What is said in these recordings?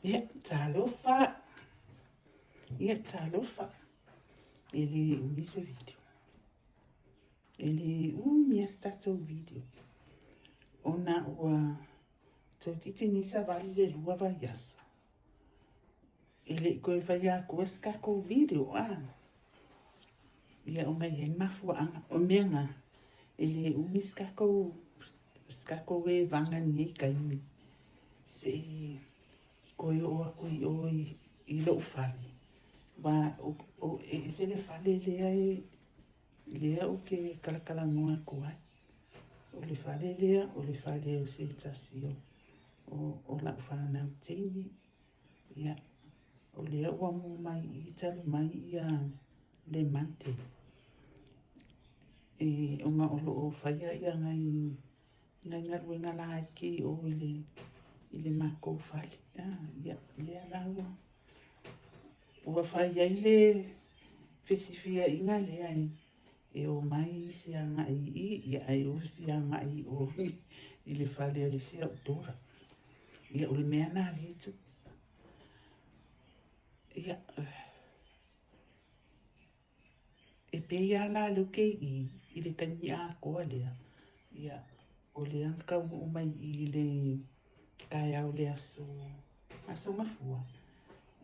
Ia, talofa. Ia, talofa. E le umi se video. E le umi a se tatou video. Ona ua toeitiiti nei savali le 2 vaiaso. E le i toe faia atua se tatou video, a. Ia ona e i ai le mafuaaga. O mea na, e le umi se tatou, se tatou evaga i lenei taimi, se i toe oo atu i o i lou fale, aua e ese le fale lea e, lea ou te talatalanoa atu ai. O le fale lea, o le fale o se tasi o lau fanau teine. Ia, o lea ua mu mai i i talu mai ia le Monday. E, ona o lo o faia ia nai, nai galuega laiti i o i le, i le matou fale. Ah, ia, lea la ua, ua fai ai le fesifiaiga lea e, e omai isi agai i i, ia ae o isi agai i o i le fale a le isi au daughter. Ia, o le mea lena a lea itu. Ia, e pei lava la lea ou te i i le taimi atoa lea, ia, o lea na taunuu mai i i le taeao o le aso, aso Gafua,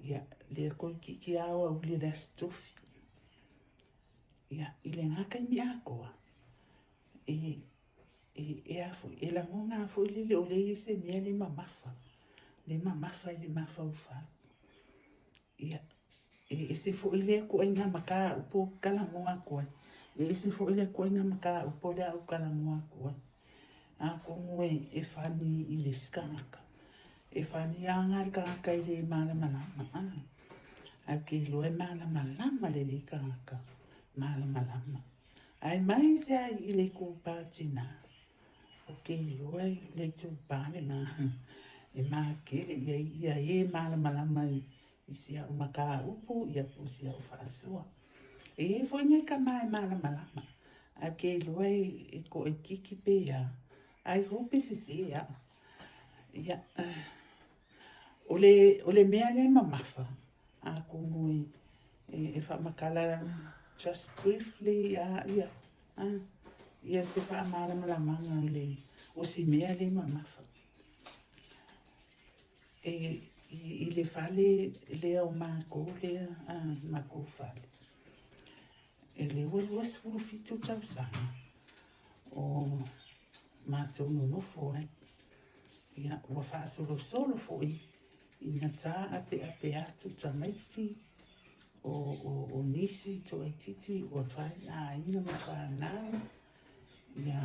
ia, lea toeitiiti lava aoauli o le aso Tofi. Ia, i lena taimi atoa, e, e, e a foi, e lagona lava foi lele o lea e i ai se mea lea e mamafa, lea e mamafa i le mafaufau. Ia, e ese foi lea ituaiga mataupu ou te talanoa atu ai, e ese foi le ituaiga mataupu lea ou talanoa atu ai. Atonu e, e funny i le isi tagata, e funny lava le tagata e le malamalama, a. Ae ou te iloa e malamalama lelei tagata, malamalama. Aemaise lava i le itupa tinā, ou te iloa le itupa lena e makele i ai ia e malamalama i si au mataupu ia po o si au faasoa. E i ai foi nai tama e malamalama, ae ou te iloa e toaitiiti pe a, I hope e sese au. Ia, o le, o le mea lea e mamafa, atonu e e faamatala just briefly a ia a ia se faamalamalamaga o le o si mea lea mamafa. E i le fale lea o matou lea a matou fale, e lea ua 27 tausaga o matou nonofo ai. Ia, ua faasolosolo foi ina taapeape atu tamaiti o, o, o nisi toaitiiti ua fai aiga ma fanau, ia,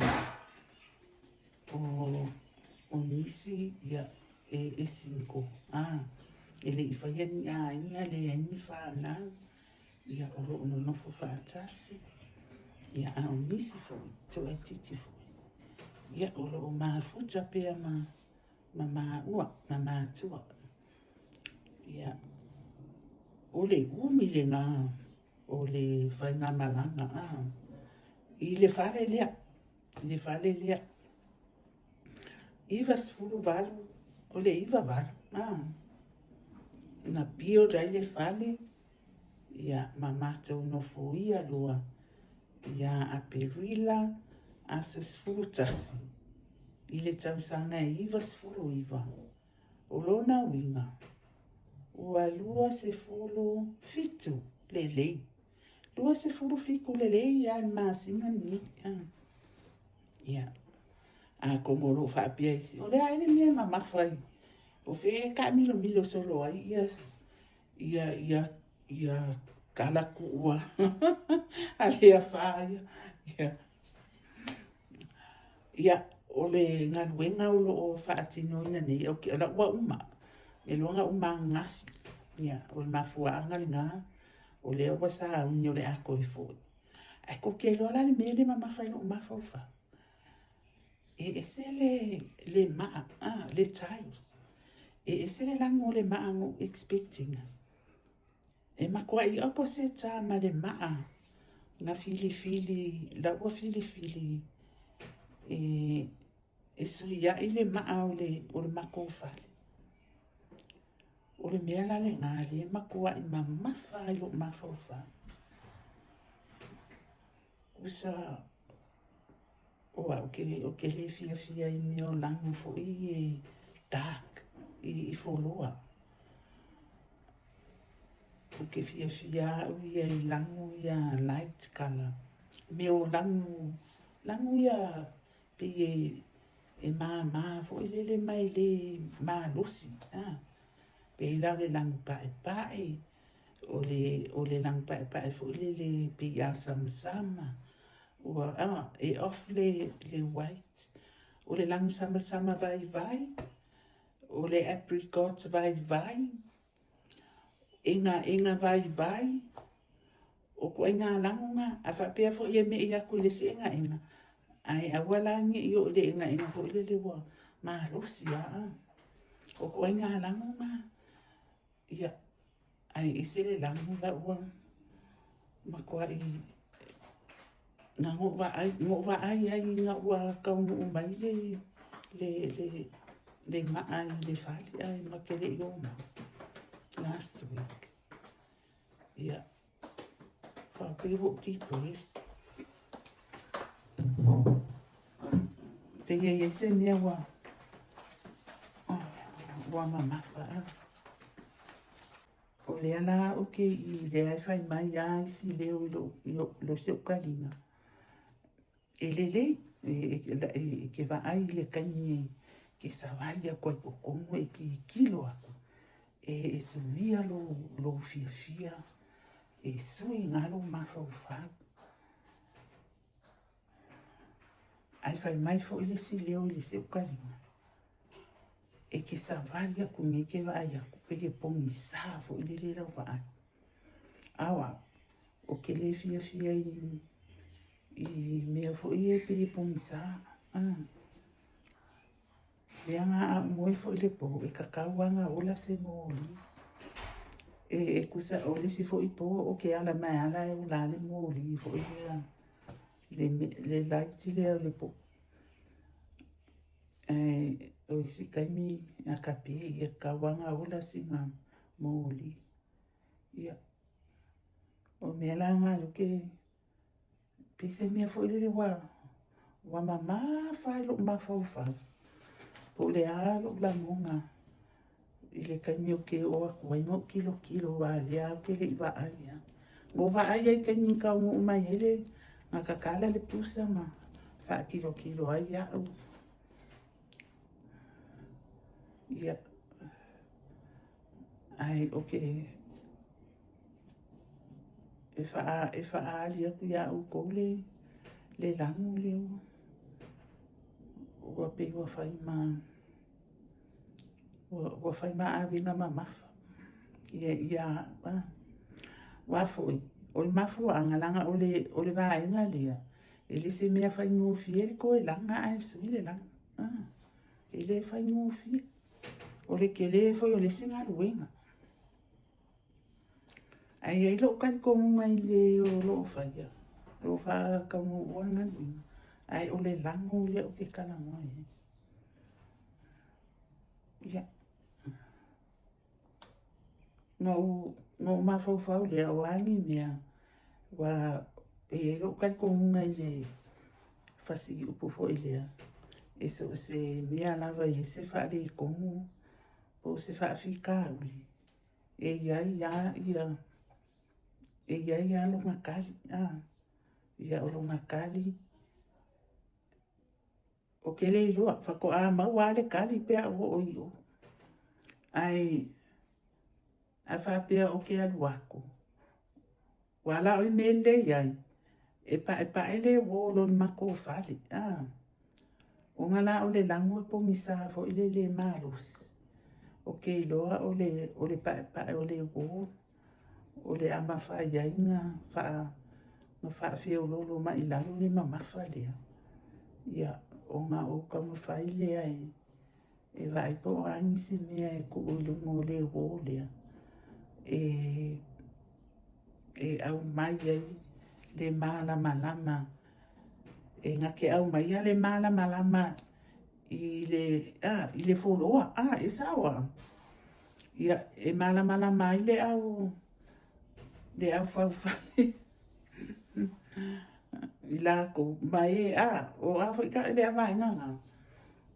o, o nisi ia, e, e single, a, e le i faia ni aiga, leai ni fanau, ia, o lo o nonofo faatasi, ia, a o nisi foi, toaitiiti foi, ia, o lo o mafuta pea ma, ma maua, ma matua. Ia, o le umi lena o le faigamalaga a, i le fale lea, i le fale lea. 98, o le 98, a, na build ai le fale, ia, ma matou nofoia loa ia Aperila aso 11 i le tausaga e 99. O lona uiga, ua 27 lelei. 27 lelei lava i le masina lenei. Ia, atonu o lo o faapea isi, o le a ea le mea e mamafa ai? O fea e taamilomilo solo ai ia ia ia ia tala tuua a le afa ia. Ia. Ia, o le galuega o lo o faatinoina nei, okay, o la ua uma, e iloa na uma ananafi. Ia, o le mafuaaga lena, o lea ua sauni o le a toe foi. Ae tou te iloa la le mea lea e mamafa i lou mafaufau, e ese le, le maa, ah, le tiles. E ese le lanu o le maa na ou expect ina. E matuai opposite lava ma le maa na filifili, la ua filifili e, e suiai le maa o le, o le matou fale. O le mea la lena lea e matuai mamafa ai lou mafaufau. Usa o au ou te le fiafia i mea o lanu foi e dark i foloa. Ou te fiafia au ia i lanu ia light colour. Mea o lanu, lanu ia pei e mama foi lele ma e le malosi. Pei la o le lanu paepae, o le lanu paepae foi lele pei asamasama, ua e off le white. O le lanu samasama vaivai, o le apricot vaivai, egaega vaivai, o ituaiga lanu na. A faapea foi e me'i atu i le isi egaega, ae aua la ne i oo i le egaega foi lele ua malosi lava. O ituaiga lanu na, ia, ae ese le lanu la ua matuai na ou vaai ai ina ua taunuu mai le maa i le fale ae ma te le i omai last week. Ia, faapea ua ou depressed. Pei e i ai se mea ua ua mamafa. O lea la ou te i lea e fai mai lava isi leo i lou si ou taliga, e lelei e te vaai i le taimi e te savali atu ai i totonu e tilotilo atu, e suia lou fiafia, e sui lava lou mafaufau. Ae fai mai foi le isi leo i le isi taliga, e te savali atu nei e te vaai atu pei e pogisa foi lele lau vaai. A o au, ou te le fiafia i mea foi ia pei e pogisa. Leaga a ou moe foi i le po, e tatau lava ona ola se moli. E tusa o le isi foi po ou te ala mai lava o la e ola lava le moli foi lea, le light lea o le po. Ae o isi taimi a ta pe, e tatau lava ona ola sina moli. Ia, o mea la na o lea ou te Pei se mea foi lele ua mamafa ai lou mafaufau, po o le a lou lagona i le taimi ou te oo atu ai ma ou tilotilo aua o lea lava ou te le i vaai lava. Na ou vaai lava i le taimi na taunuu mai ai le, na tatala le pusa ma faatilotilo ai au. Ia, ae ou te e faaali atu ia outou le lanu lea ua pei ua fai ma ua fai ma avega mamafa ia au. Aua foi, o le mafuaaga leaga o le vaega lea, e le se mea faigofie le toe laga ae sui le lanu. E le faigofie. O le tele foi o le isi galuega. Ae i ai lou talitonuga i le o lo o faia, o lo o faataunuua le galuega, ae o le lanu lea ou te talanoa i ai. Ia, na ou mafaufau lea, o a ni mea, aua e i ai lou talitonuga i le fasiupu foi lea, e so o se mea lava e i ai se faaletonu po o se faafitauli, e i ai lava lona tali. Ia o lona tali, ou te le iloa, faatoa maua lava le tali pe a ou oo i o. Ae a faapea ou te alu atu, aua la o le mea lea e i ai, e paepae le wall o le matou fale, ona la o le lanu e pogisa foi lele e malosi, ou te iloa o le paepae o le wall o le a mafai ai ona faafeoloolo mai i lalo le mamafa lea, ia, ona ou taumafai lea e vaai po o a nisi mea e tuu i luga o le wall lea e aumai ai le malamalama. E na te aumaia le malamalama i le floor. E sao a? Ia, e malamalama ai le au le au faufale i lakou ma e a o a foi ka le avaega na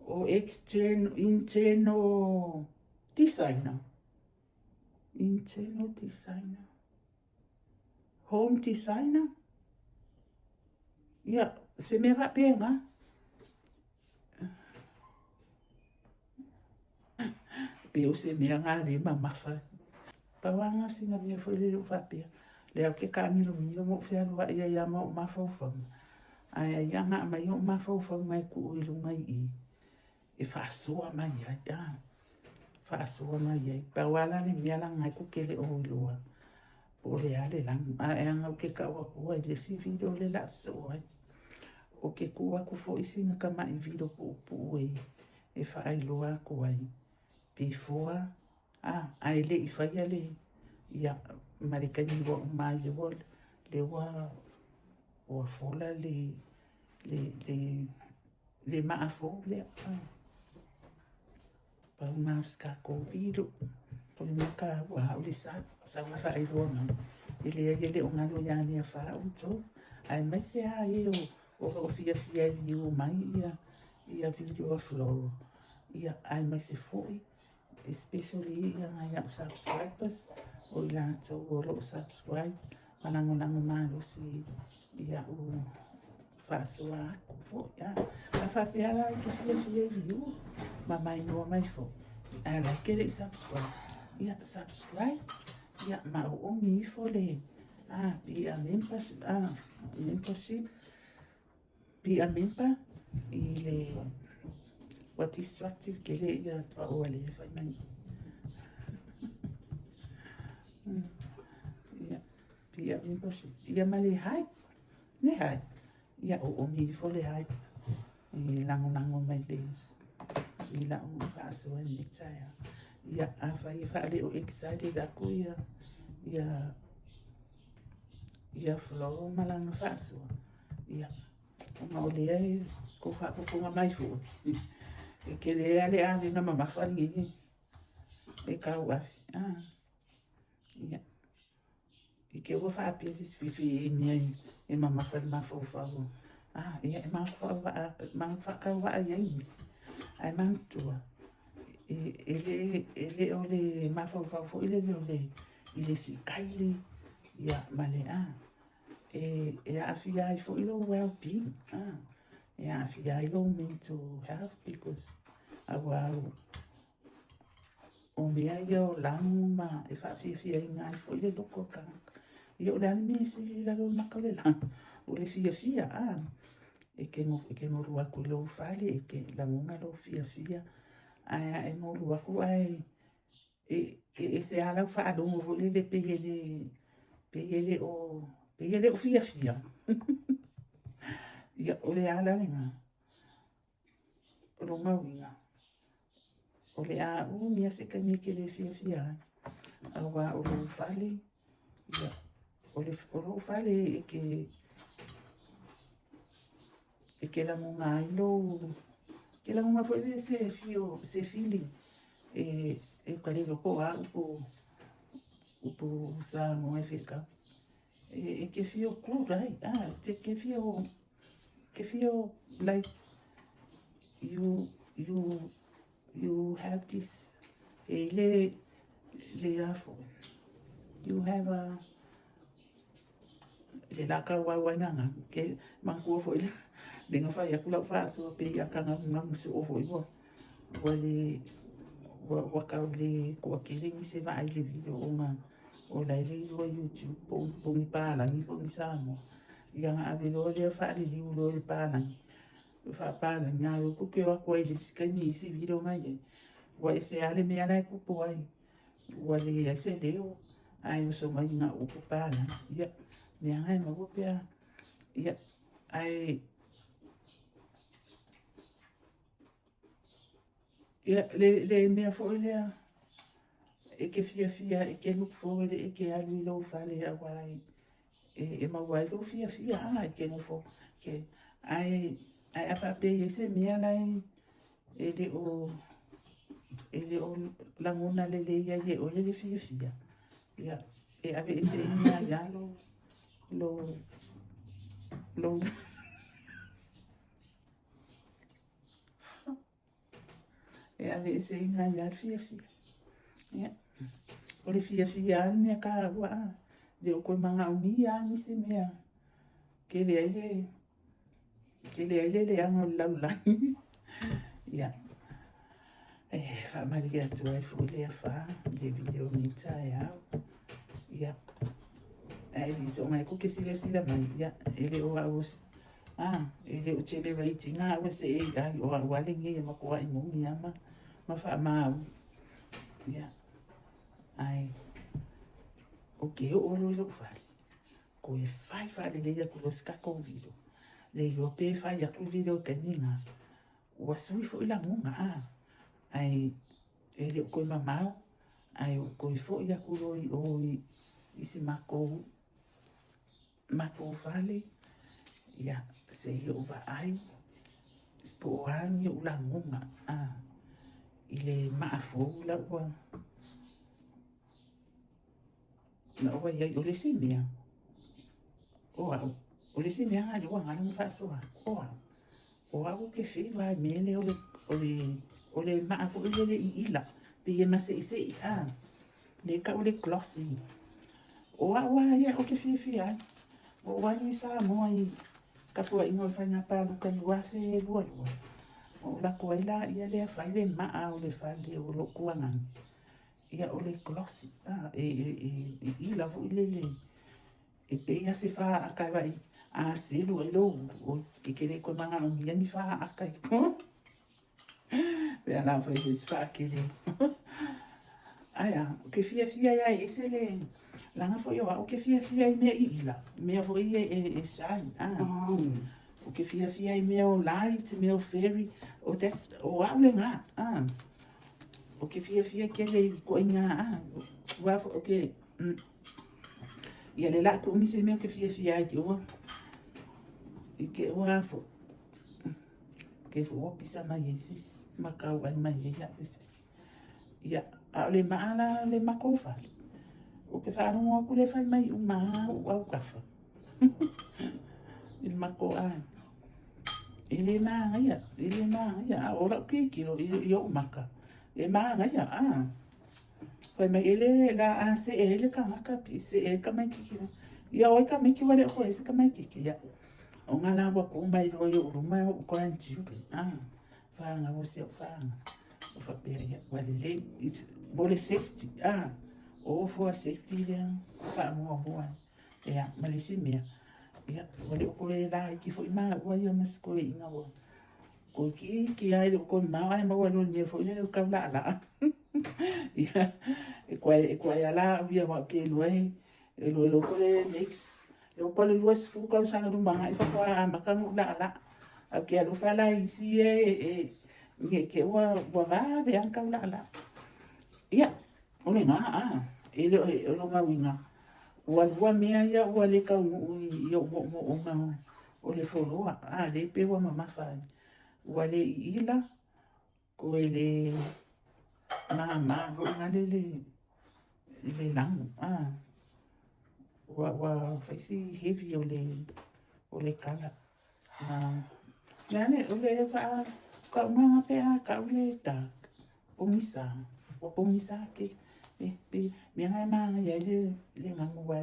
o external internal designer internal designer home designer ia se mea faapena. Pei o se mea lena lea e mamafa. Pau lava lena o sina mea foi lele ua faapea, lea ou te taamilomilo ma ou fealuai ai lava ma ou mafaufauga, ae ai ana aumai ou mafaufauga e tuu i luga i i e faasoa mai ai, a, faasoa mai ai. Pau lava la le mea leaga e tatou te le o iloa po o le a le lanu, ae ana ou te tau atua i le isi video lea o le a sosoo ai, ou te tuu atu foi sina tamai video puupuu e faailoa atu ai before a ae le i faia le ia ma le taimi ua uma ai lea ua lea ua ua fola le le le le maa fou lea. Pau lena o se tatou video. O le mea taua lava o le sauga faailoa mai. E leai e le o galo ia Leafa outou, aemaise lava e o lo o fiafia e view mai ia ia video a Flo, ia aemaise foi especially ia nai au subscribers o i latou o lo o subscribe ma lagolago malosi i au faasoa atu foi a. A faapea la e te fiafia i view ma maimoa mai foi, ae la e te le i subscribe, ia subscribe, ia ma oomi ifo le a be a membership, a membership, be a member i le ua destructive tele ia tuaoa lea e fai mai. Ia, be a membership, ia ma le hype. Le hai, ia oomi ifo le hai e lagolago mai le i lau faasoa i lenei taeao. Ia, afai e faaleo excited atu ia ia ia Flo ma lana faasoa, ia, ona o lea e tou faafofoga mai foi, e tele lava le avega mamafa lenei e tauave. Ah, ia. I te ua faapea se isi fifi i mea e mamafa i le mafaufau. Ah, ia e magu faatauvaa i ai nisi. Ae manatua, e le, e le o le mafaufau foi lele o le, i le sikaili, ia, ma le, a, e, e aafia ai foi lou well-being, a, e aafia ai lou mental health because aua O mea ia o lanu ma e faafiafiaina ai foi le loto o le tagata. Ia o le a le mea e sili i lalo o le maka o le lanu? O le fiafia, a, e te, e te golu atu i lou fale, e te lagona lou fiafia, ae a e golu atu ae e, e ese lava lau faalogo foi lele pei e le, pei e le o, pei e le o fiafia. Ia, o le ala lena. O lona uiga, o le a umi lava se taimi e te le fiafia ai, aua o lou fale, ia, o le, o lou fale e te, e te lagona ai lou, e te lagona foi lele se feel, se feeling e, e uka le iloa po o a upu, upu Samoa e fetau. E, e te feel good ai, ah, te, te feel Ke feel like you, you, you have this, e le, le a foi, you have a, le la kau au ai nganga, ke manatua foi le, le na fai atu lau faasoa pei a ka gagugagu soo foi ua, ua le, ua, ua tau le toatele nisi e vaai i le video ona o la e le iloa YouTube po, po o ni palagi po o ni Samoa. Ia ona ave loa lea faaliliu loa i le palagi. Faapalagi a loa tou te o atu ai i le isi taimi i isi video na i ai. Ua ese lava le mea la e tupu ai. Ua leai se leo ae oso mai na o upu palagi. Ia, mea na e maua pe a. Ia, ae Ia, le, le mea foi lea e te fiafia, e te look forward e te alu i lou fale aua e, e, e maua ai lou fiafia, a, e te nofo, ke, ae, ae a faapea i ai se mea la e, e le o, E le o lagona lelei ai e oe le fiafia, ia, e aveeseina ai lava lou, lou, lou, e aveeseina ai lava le fiafia. Ia, o le fiafia lava le mea taua a, e le o toe manaomia lava nisi mea, tele ai le tele ai le leaga o le lalolagi. Ia, e faamalie atu ai foi le afa i le video o lenei taeao. Ia, ae le soona e te silasila mai, ia, e le o au e le o generate ina au e se AI, o au lava lenei e matuai moni lava ma faamau. Ia, ae ou te oo loa i lou fale, toe fai faalelei atu loa se tatou video. Le iloa pe fai atu le video i le taimi lena, ua sui foi lagona a, ae e le o toe mamao, ae ou toe foi atu loa i o i si matou matou fale, ia, se i ou vaai po o a ni ou lagona a, i le maa fou la ua na ua i ai. O le isi mea, o au, o le isi mea lena lea ua galo ona faasoa atu, o au, o au ou te feva i le mea lea o le, o le, o le maa foi lele iila, pei e maseesee, a, lea e tau o le glossy. O au lava ia ou te fiafia ai. Ua ou alu i Samoa i tapuaiga o le faiga palota i le 2022, ona ou lako ai laia lea fai le maa o le fale o lou tuanani. Ia o le glossy, a, e iila foi lele, e pei lava se faata e vaai, a selu ai lou ulu, e te le toe manaomia ni faata i totonu. Pe a la fai foi se faatele. Ae a, ou te fiafia ai lava e ese le, leaga foi o au ou te fiafia i mea iila, mea foi ia e shine, a. Ou te fiafia i mea o light, mea o fairy, o that's, o au lena, a. Ou te fiafia tele i ituaiga a, aua foi ou te, ia lea o le a tuu nisi mea ou te fiafia ai i te ua, i te ua foi, te foi ua pisa mai ai se isi, ma tauai mai ai au e se isi. Ia, a o le maa la o le matou fale, ou te faalogo atu lea e fai mai uma lava ou autafa i le matou aiga. E le manaia, e le manaia, a o lau tilotilo i ou maka, e manaia, a. Fai mai, e le la a see ai le tagata, pe see ai le tamaititi. Ia o ai tamaiti ua le o toe i ai se tamaititi, ia. Ona la ua tu mai loa i ou luma ou grandchildren, a. Fanau o si au fanau. Ou faapea, ia, ua lelei, mo le safety, a. O for safety lea, faamuamua. Ia, ma le isi mea, ia, ua le o toe laiti foi maua ia ma si toeaina ua toeitiiti lava e le o toe mamao ae maua loa i le mea foi lele o le taulaalaa. Ia, e koe lava la au ia aua ou te iloa e iloa iloa le next, e oo po o le 20 tausaga lumanai faatoa amata ona ou laalaa. Ae ou te alofa la i isi ia e ne i te i ua vave lava ona taulaalaa. Ia, O lena, a, e le o lona uiga, ua lua mea ia ua le taunuu i ou moomooga o le foloa, a, lea pei ua mamafa ai. Ua le iila, toe le mama foi nale le lanu, a, ua fai si heavy o le kala. O le faataumaga pe a tau le dark, pogisa, ua pogisa tele. Mea na e manaia ai le nanu aua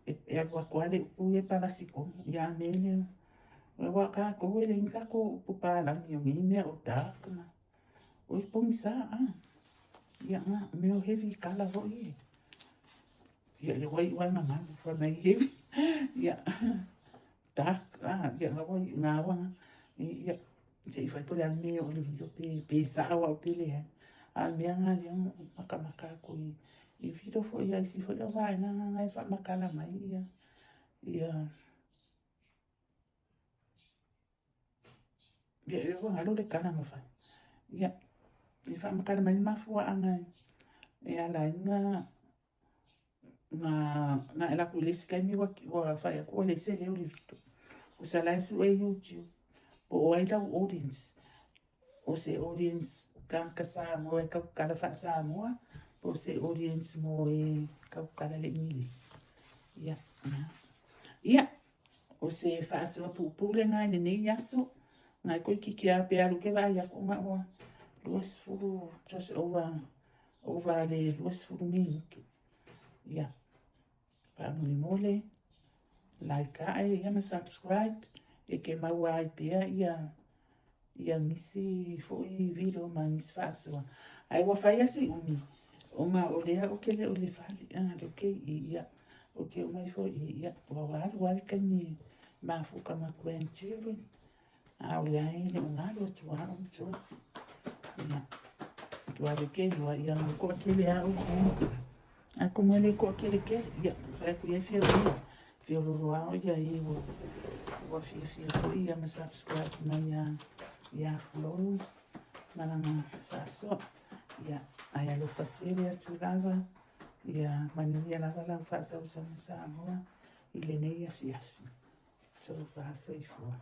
e alu atu lava le upu ia e palasi tonu. Ia a mea lea, aua o tatou e leai ni tatou upu palagi o nei mea o dark ma, oi pogisa. Ia na, o mea o heavy colour foi ia. Ia lea ua iu lava ina galo fai mai heavy. Ia dark, ah, ia na ua iu na ua ia se i fai po o le a le mea e oo i le video pe sao au pe leai. A o le mea lena lea na matamata atu i video foi a isi foi vaega na e faamatala mai ia ia ia ua galo le tala na fai. Ia, e faamatala mai le mafuaaga e ala ai ona na alu atu i le isi taimi ua fai atu ua leai se leo o le video. Tusa la e sue i YouTube po o ai lau audience. O se audience tagata Samoa e tautala faa-Samoa po o se audience mo e tautala le Igilisi. Ia, ia, o se faasoa puupuu lena i lenei aso. Na e toeitiiti lava pe alu ou te vaai atu na o 20, just over, over le 20 minute. Ia, faamolemole, like ae ia ma subscribe e te maua ai pea ia ia nisi foi video ma nisi faasoa. Ae ua fai lava si umi, ona o lea ou te le o i le fale, a, lea ou te i i, ia, ou te oo mai foi i i, ia, ua alu lava le taimi e mafuta ma grandchildren, a o lea e le o galo atu lava outou. Ia, aua o lea ou te iloa, ia, ua toatele lava outou. Atonu e le toatele tele, ia, fai atu i ai feoloolo, feoloolo lava ia e ua, ua fiafia foi ia ma subscribe mai ia, ia Flo ma lana faasoa. Ia, ae alofa tele atu lava, ia manuia lava lau faasausauga Samoa i lenei afiafi. Talofa soifua.